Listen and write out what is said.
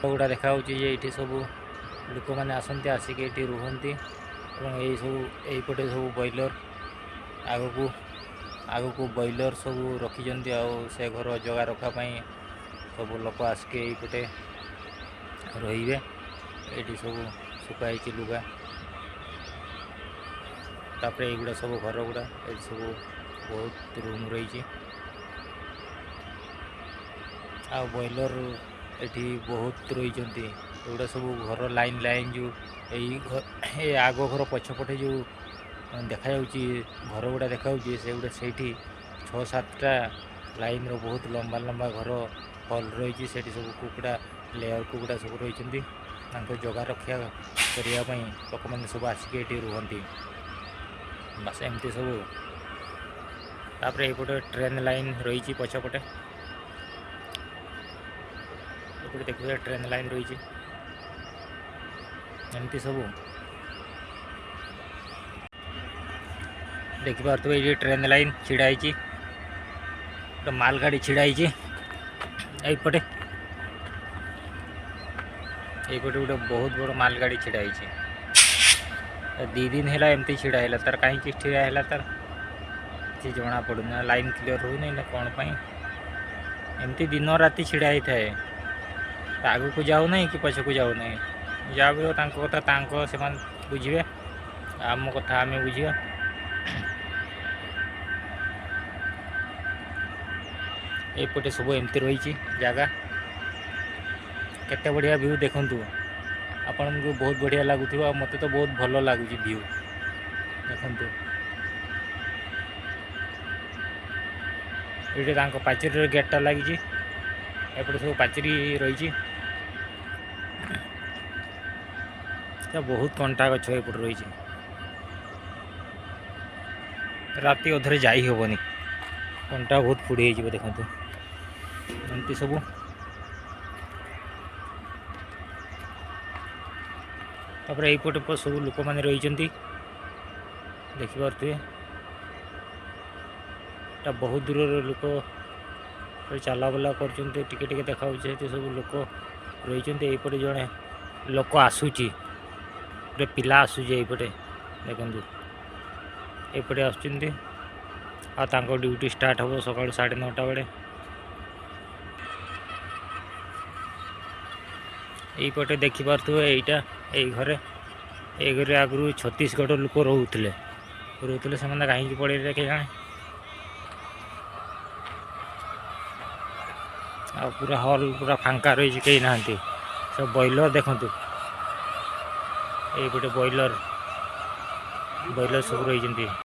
ଗୁଡ଼ା ଦେଖାହେଉଛି ଯେ ଏଇଠି ସବୁ ଲୋକମାନେ ଆସନ୍ତି, ଆସିକି ଏଇଠି ରୁହନ୍ତି। ଏବଂ ଏଇ ସବୁ ଏଇପଟେ ସବୁ ବ୍ରଏଲର, ଆଗକୁ ଆଗକୁ ବ୍ରଏଲର ସବୁ ରଖିଛନ୍ତି। ଆଉ ସେ ଘର ଜଗା ରଖା ପାଇଁ ସବୁ ଲୋକ ଆସିକି ଏଇପଟେ ରହିବେ। ଏଇଠି ସବୁ ଶୁଖା ହେଇଛି ଲୁଗା। ତାପରେ ଏଇଗୁଡ଼ା ସବୁ ଘର ଗୁଡ଼ା। ଏଇଠି ସବୁ ବହୁତ ରୁମ୍ ରହିଛି ଆଉ ବ୍ରଏଲର ଏଠି ବହୁତ ରହିଛନ୍ତି। ଏଗୁଡ଼ା ସବୁ ଘର ଲାଇନ୍ ଲାଇନ୍ ଯେଉଁ ଏଇ ଏ ଆଗ ଘର ପଛପଟେ ଯେଉଁ ଦେଖାଯାଉଛି, ଘର ଗୁଡ଼ା ଦେଖାଯାଉଛି, ସେଗୁଡ଼ା ସେଇଠି ଛଅ ସାତଟା ଲାଇନ୍ର ବହୁତ ଲମ୍ବା ଲମ୍ବା ଘର ହଲ୍ ରହିଛି। ସେଠି ସବୁ କୁକୁଡ଼ା, ଲେୟର କୁକୁଡ଼ା ସବୁ ରହିଛନ୍ତି। ତାଙ୍କ ଜଗା ରକ୍ଷା କରିବା ପାଇଁ ଲୋକମାନେ ସବୁ ଆସିକି ଏଠି ରୁହନ୍ତି। ବାସ୍, ଏମିତି ସବୁ। ତାପରେ ଏଇପଟେ ଟ୍ରେନ୍ ଲାଇନ୍ ରହିଛି ପଛପଟେ। ଏପଟେ ଦେଖିବେ, ଟ୍ରେନ୍ ଲାଇନ୍ ରହିଛି। ଏମିତି ସବୁ ଦେଖିପାରୁଥିବେ। ଏଇଠି ଟ୍ରେନ୍ ଲାଇନ୍ ଛିଡ଼ା ହେଇଛି, ଗୋଟେ ମାଲଗାଡ଼ି ଛିଡ଼ା ହେଇଛି ଏଇପଟେ। ଏଇପଟେ ଗୋଟେ ବହୁତ ବଡ଼ ମାଲଗାଡ଼ି ଛିଡ଼ା ହେଇଛି। 2 ଦିନ ହେଲା ଏମିତି ଛିଡ଼ା ହେଲା। ତାର କାହିଁକି ଛିଡ଼ା ହେଲା, ତାର କିଛି ଜଣା ପଡ଼ୁନି। ନା ଲାଇନ୍ କ୍ଲିୟର ହେଉନି ନା କ'ଣ ପାଇଁ ଏମିତି ଦିନ ରାତି ଛିଡ଼ା ହେଇଥାଏ। ଆଗକୁ ଯାଉନାହିଁ କି ପଛକୁ ଯାଉନାହିଁ। ଯାହା ବି ହଉ, ତାଙ୍କ କଥା ତାଙ୍କ ସେମାନେ ବୁଝିବେ, ଆମ କଥା ଆମେ ବୁଝିବା। ଏଇପଟେ ସବୁ ଏମିତି ରହିଛି ଜାଗା। କେତେ ବଢ଼ିଆ ଭିଉ ଦେଖନ୍ତୁ। ଆପଣଙ୍କୁ ବହୁତ ବଢ଼ିଆ ଲାଗୁଥିବ ଆଉ ମୋତେ ତ ବହୁତ ଭଲ ଲାଗୁଛି ଭିଉ। ଦେଖନ୍ତୁ, ଏଇଠି ତାଙ୍କ ପାଚେରୀର ଗେଟ୍ଟା ଲାଗିଛି। ଏପଟେ ସବୁ ପାଚେରୀ ରହିଛି। ତ ବହୁତ କଣ୍ଟା ଗଛ ଏପଟେ ରହିଛି। ରାତି ଅଧରେ ଯାଇ ହେବନି, କଣ୍ଟା ବହୁତ ଫୁଡ଼ି ହେଇଯିବ। ଦେଖନ୍ତୁ, ଏମିତି ସବୁ। ତାପରେ ଏଇପଟେ ସବୁ ଲୋକମାନେ ରହିଛନ୍ତି, ଦେଖିପାରୁଥିବେ। ଏଟା ବହୁତ ଦୂରର ଲୋକ ଚାଲାବୁଲା କରୁଛନ୍ତି। ଟିକେ ଟିକେ ଦେଖାଯାଉଛି, ସେଠି ସବୁ ଲୋକ ରହିଛନ୍ତି। ଏଇପଟେ ଜଣେ ଲୋକ ଆସୁଛି, ଗୋଟେ ପିଲା ଆସୁଛି ଏଇପଟେ। ଦେଖନ୍ତୁ, ଏପଟେ ଆସୁଛନ୍ତି। ଆଉ ତାଙ୍କ ଡ୍ୟୁଟି ଷ୍ଟାର୍ଟ ହେବ ସକାଳୁ 9:30 ବେଳେ। ଏଇପଟେ ଦେଖିପାରୁଥିବେ, ଏଇଟା ଏଇ ଘରେ ଆଗରୁ ଛତିଶଗଡ଼ ଲୋକ ରହୁଥିଲେ। ସେମାନେ କାହିଁକି ପଳେଇଲେ କେଜାଣି। ଆଉ ପୁରା ହଲ୍ ପୁରା ଫାଙ୍କା ରହିଛି, କେହି ନାହାନ୍ତି। ସବୁ ବ୍ରଏଲର ଦେଖନ୍ତୁ, ଏଇପଟେ ବ୍ରଏଲର ସବୁ ରହିଛନ୍ତି।